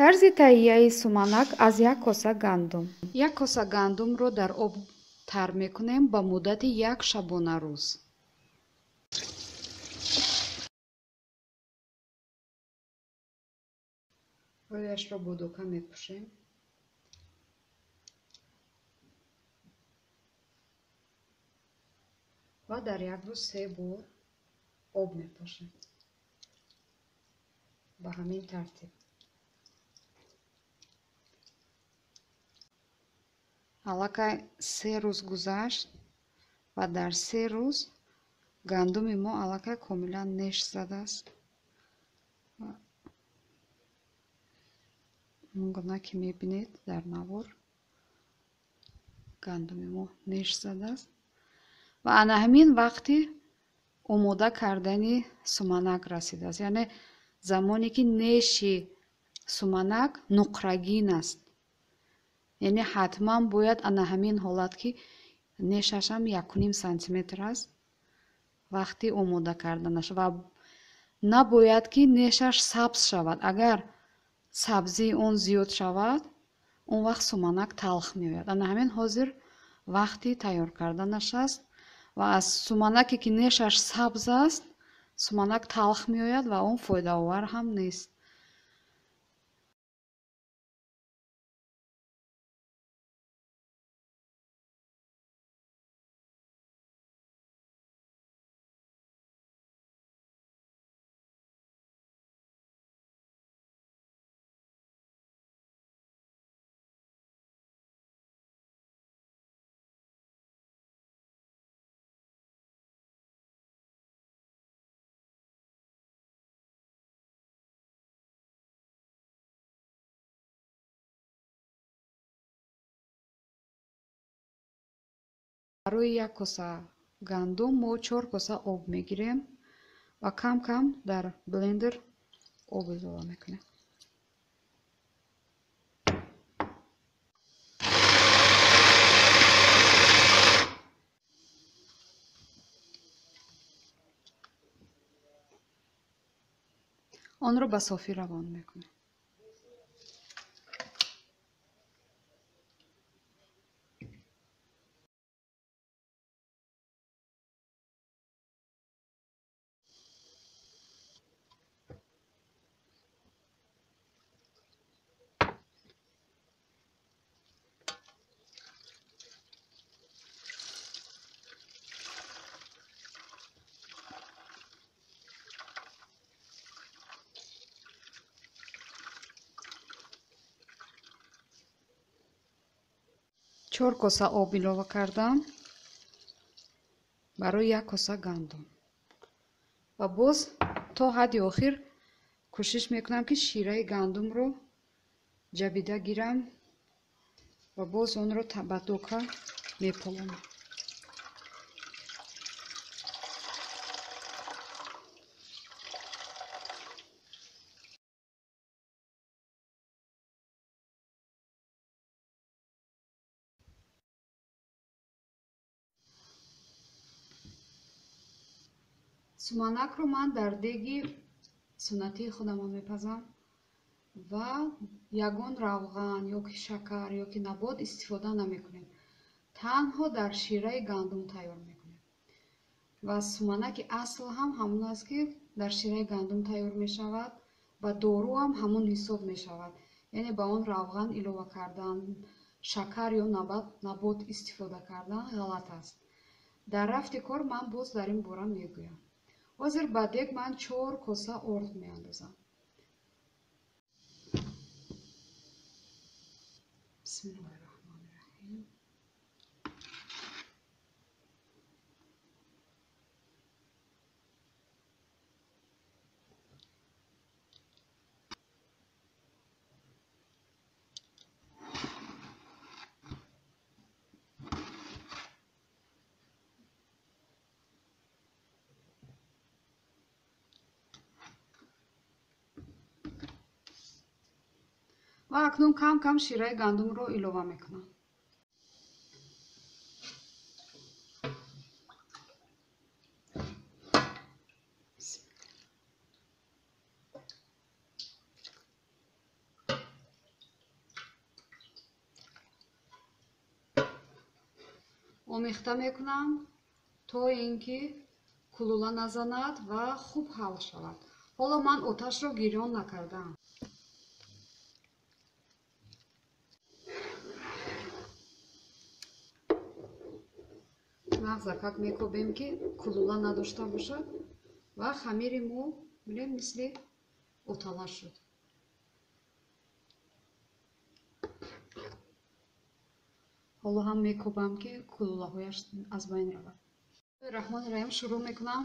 Тарзи таҳияи суманак аз як коса гандум. Як коса гандумро дар об тар мекунем ба муддати як шабонарӯз. Рӯяшро бо дока мепӯшем. Ва дар як рӯз се бор об мепошем. Ба ҳамин тартиб. Аллакай 3 рӯз гузашт ва дар 3 рӯз гандуми мо аллакай комилан неш задааст. Он гуна ки мебинед дар навор гандуми мо неш задааст ва ана ҳамин вақти омода кардани суманак расидааст. Яъне замоне ки неши суманак нуқрагин аст. Яъне ҳатман бояд ана ҳамин ҳолат ки нешашам 1,5 сантиметр аст вақти омода карданаш ва набояд ки нешаш сабз шавад. Агар сабзии он зиёд шавад, он вақт суманак талх меояд. Ана ҳамин ҳозир вақти тайёр карданаш аст ва аз суманаке ки нешаш сабз аст, суманак талх меояд ва он фоидаовар ҳам нест. Барои як коса гандум мо 4 коса об мегирем ва кам-кам дар блендер об илова мекунем. Онро ба софӣ равон мекунем. Чор коса об илова кардам барои як коса гандум ва боз то ҳадди охир кӯшиш мекунам ки шираи гандумро ҷабида гирам ва боз онро ба дока меполонам. Суманакро ман дар деги суннатии худамон мепазам ва ягон равған ё ки шакар ё ки набот истифода намекунем. Танҳо дар шираи гандум тайёр мекунем. Ва суманаки асл ҳам ҳамон аст ки дар шираи гандум тайёр мешавад ва дору ҳам ҳамон ҳисоб мешавад. Яъне ба он равған илова кардан, шакар ё набот истифода кардан ғалат аст. Дар рафти кор ман боз дар ин бора мегӯям. Ҳозир ба дег ман 4 коса орд меандозам. Бисмиллоҳир-раҳмонир-раҳим. Ва акнун кам-кам шираи гандумро илова мекунам. Омехта мекунам то ин ки кулула назанад ва хуб ҳал шавад. Ҳоло ман оташро гирён накардаам. Нағзакак мекобем, ки кулула надошта бошад ва хамири мо билем мисли отала шуд. Ҳоло ҳам мекобам, ки кулулаҳояш аз байн равад. Раҳмони раҳим, шурӯъ мекунам.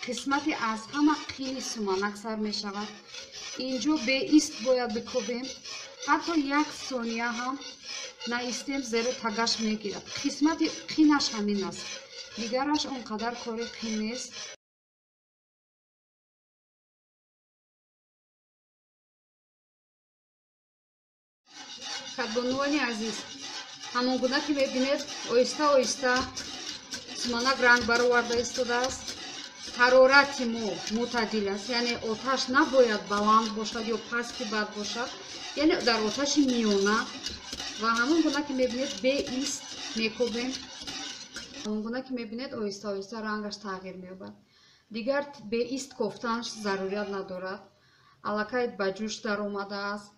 Қисмати аз ҳама қини суманак сар мешавад. Инҷо беист бояд бикобем, ҳатто як сония ҳам наистем, зеро тагаш мегирад. Қисмати қинаш ҳамин аст, дигараш он қадар кори қин нест. Кадбонувони азиз, ҳамон гуна ки мебинед, оҳиста оҳиста суманак ранг бароварда истодааст. Ҳарорати мо мӯътадил аст, яъне оташ набояд баланд бошад ё пасти бад бошад, яъне дар оташи миёна. Ва ҳамон гуна ки мебинед, беист мекобем. Ҳамон гуна ки мебинед, оҳиста оҳиста рангаш тағйир меёбад. Дигар беист кофтанаш зарурият надорад. Аллакай ба ҷӯш даромадааст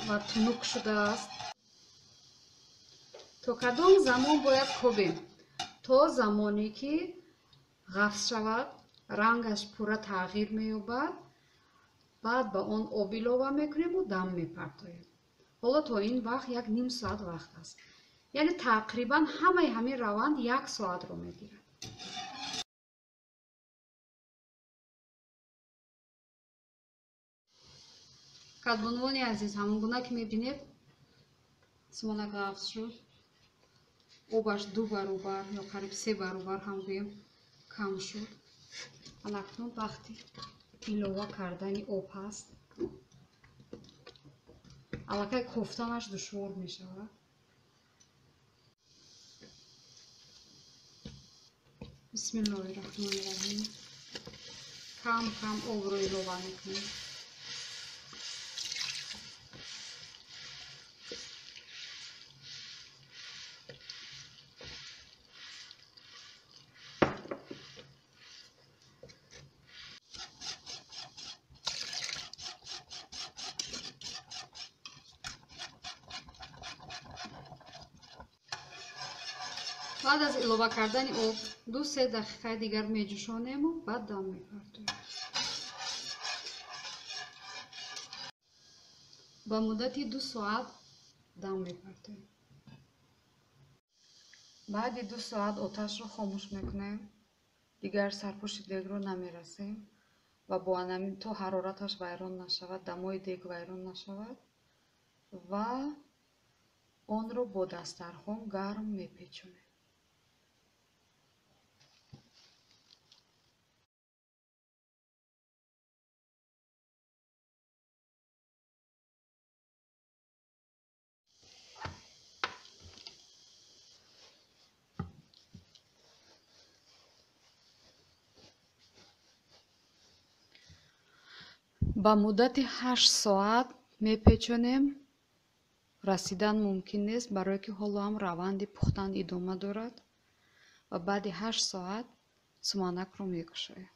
ва тунук шудааст. То кадом замон бояд кобем? То замоне ки ғафз шавад, рангаш пурра тағйир меёбад. Баъд ба он об илова мекунему дам мепартоем. Ҳоло то ин вақт як ним соат вақт аст, яъне тақрибан ҳамаи ҳамин раванд як соатро мегирад. Кадбонувони азиз, ҳамон гуна ки мебинед, суманак ғафз шуд. Обаш 2 баробар ё қариб 3 баробар ҳам гӯем кам шуд. Акнун вақти илова кардани об ҳаст. Аллакай кофтанаш душвор мешавад. Бисмиллоҳи раҳмони раҳим. Кам кам обро илова мекунем. Баъд аз илова кардани об 2-3 дақиқаи дигар меҷӯшонему баъд дам мепартоем. Ба муддати 2 соат дам мепартоем. Баъди 2 соат оташро хомӯш мекунем. Дигар сарпӯши дегро намерасем ва бо анами то ҳарораташ вайрон нашавад, дамои дег вайрон нашавад ва онро бо дастархон гарм мепечонем. Ба муддати 8 соат мепечонем. Расидан мумкин нест, барое ки ҳоло ҳам раванди пухтан идома дорад ва баъди 8 соат суманакро мекушоем.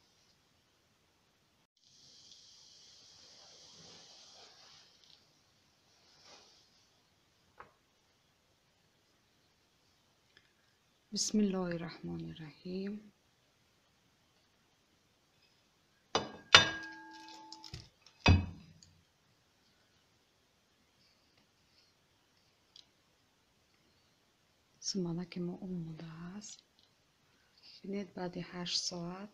Бисмиллоҳи раҳмони раҳим. Суманаки мо омода аст. Бинед, баъди 8 соат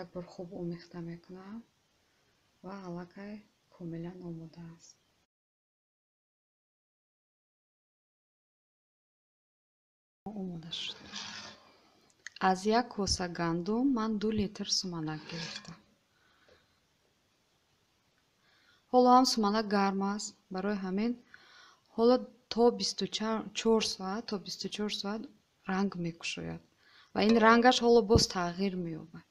як бор хуб омехта мекунам ва аллакай комилан омода аст. Омода шуд. Аз як коса гандум ман 2 литр суманак гирифтам. Ҳоло ҳам суманак гарм аст, барои ҳамин ҳоло то 24 соат, то 24 соат ранг мекушояд ва ин рангаш ҳоло боз тағйир меёбад.